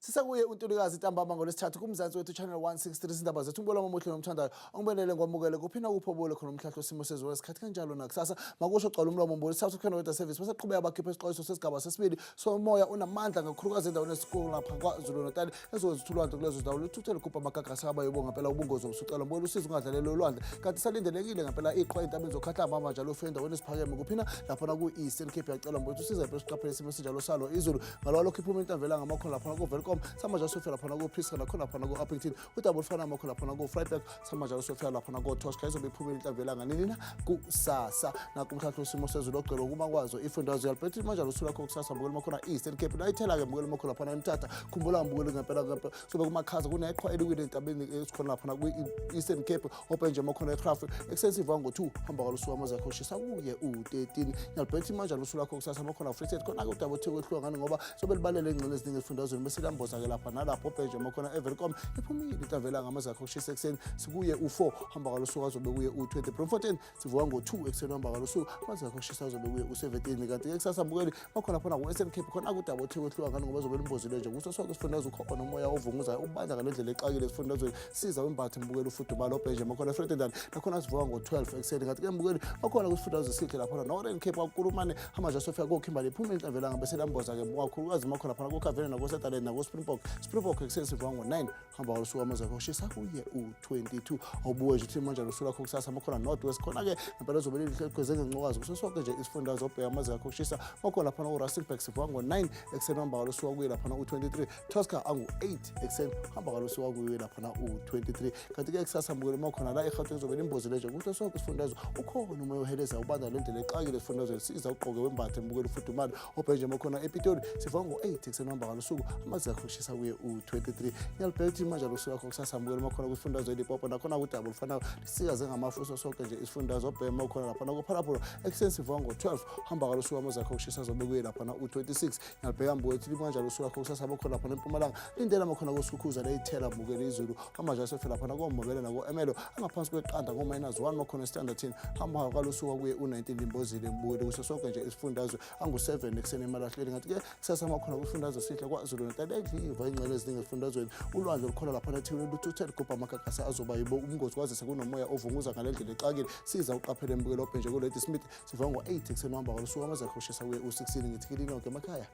Sisekuye uNtulikazi ntambama ngoLwesithathu kuMzansi Wethu Channel 163, izindaba zethu. Umbolo omuhle nomthandayo ongibelele ngwamukele kuphina kupho obule khona umhlahlo simo sezulu esikhathi kanjalo nakusasa makusho gcwala umlomo mbuli. South African Weather Service basaqhubeka bakhipha isixwayiso sesigaba sesibili somoya unamandla kakhulukazi endaweni esikulu lapha KwaZulu Natal ezokwenza ukuthi ulwandle kulezo ndawo luthuthe lugubha amagagasi abayobonga ngempela ubungozi obusucela mbuyela usizo ungadlaleli olwandle. Kanti salindelekile ngempela iqhwa entabeni zokhahlamba amanjalo ufe endaweni esiphakeme kuphina laphana ku-Eastern Cape. Yacelwa mbothi usiza impela usiqaphele isimo esinjalo salo izulu. Ngalwa lokho iphuma inhlamvela ngamakhona laphana ku-Welkom, samanje sofika laphana ku-Priska, nakhona laphana ku-Upington udaba olufana amakhona laphana ku-Vryburg, samanje sofika laphana ko-Tosca. Izobe iphumile inhlamvela nganini na kusasa nakumhlahlo isimo sezulu ogcwele ukuma kwazo ifundazwe yalibhethi manjalo usuku lakho kusasa mbukela makhona Eastern Cape layithela-ke mbukela makhona laphana eMthatha. Khumbula mbukele ngempela ngempela sobe kumakhaza kuneqhwa eliwile entabeni esikhona laphana kwi-Eastern Cape openje makhona eCraft ekuseni sivuka ngo-2 hamba kwalusuku amazi akho shisa kuye u-13. Ngiyalibhetha imanje lusuku lakho kusasa amakhona Free State khona-ke udaba othe kwehluka ngani ngoba sobe libalele ingxenye eziningi esifundazweni bese lamboza-ke lapha nalapho openje makhona eVelkom iphumile intavela ngamazi akho kushisa ekuseni sikuye u-4 hamba kwalusuku azobe kuye u-20. Bloemfontein sivuka ngo-2 ekuseni hamba kwalusuku amazi akho kushisa azobe kuye u-17. Kanti-ke kusasa mbukeli bakhona khona ku-Eastern Cape khona kudaba othe kwehluka ngani ngoba zobe limbozile nje kuso sonke isifundazwe ukhona umoya ovunguzayo ubandla ngale ndlela exakile esifundazweni siza wembathe mbukeli ufudumala obhenje makhona eFredendal nakhona sivuka ngo-12 ekuseni. Kanti-ke mbukeli bakhona kwisifundazwe sihle laphana Northern Cape kwakulumane hamba sofika koKimberley iphuma inhlamvelanga bese lamboza-ke kakhulukazi makhona phana koKhavene nakoSutherland nakoSpringbok. Springbok ekuseni sivuka ngo-9 hamba kwalusuku amazi akho shisa kuye u-22. Awubuke nje uthi manje lusuku lakho kusasa makhona North West khona-ke ngempela zobe lilihle ligweze ngencokazi kuso sonke nje isifundazwe obheka amazi akho kushisa makhona laphana ku-Rustenburg sivuka ngo-9 ekuseni hamba kwalusuku kuye laphana u-23. Tosca angu-8 ekuseni hamba kwalusuku kuye laphana u-23. Kanti-ke kusasa mbukele makhona la eGauteng zobe limbozile nje kuso sonke isifundazwe ukhona umoya oheleza ubanda le ndlela exakile esifundazweni siza ugqoke wembathe mbukele ufudumala obhenje makhona ePitoli sivuka ngo-8 ekuseni hamba kwalusuku amazi akho kushisa kuye u-23. Ngiyalibheka ukuthi manje lusuku lakho kusasa mbukele makhona kwisifundazwe eLimpopo nakhona kudaba olufanayo lisikaze ngamafu kuso sonke nje isifundazwe obhema ukhona laphana kuPhalaphala ekuseni sivuka ngo-12 hamba kwalusuku amazi akho kushisa azobe kuye laphana u-26. Ngiyalibheka mbuke ukuthi limanjalo usuku lakho kusasa bakhona laphana eMpumalanga lindela makhona koSkhukhuza leyithela mbukele izulu hamba njalo sofika laphana koMobele nako-Emelo angaphansi kweqanda ngo--1 makhona eStanderton hamba kwalusuku kuye u-19 limbozile mbukele kuso sonke nje isifundazwe angu-7 ekuseni emalahleni. Ngathi-ke kusasa makhona kwisifundazwe sihle KwaZulu Natal edliva ingxenye eziningi esifundazweni ulwandle olukhona laphana eThekwini luthuthe ligubha amagagasi azoba yibo umngozi kwazise kunomoya ovunguza ngale ndlela exakile siza uqaphele mbukelo obhenje kuLady Smith sivuka ngo-8 ekuseni uhamba kwalusuku amazi akho ushisa kuye u-16. Ngithi kini nonke emakhaya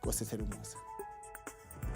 kosethela umusa.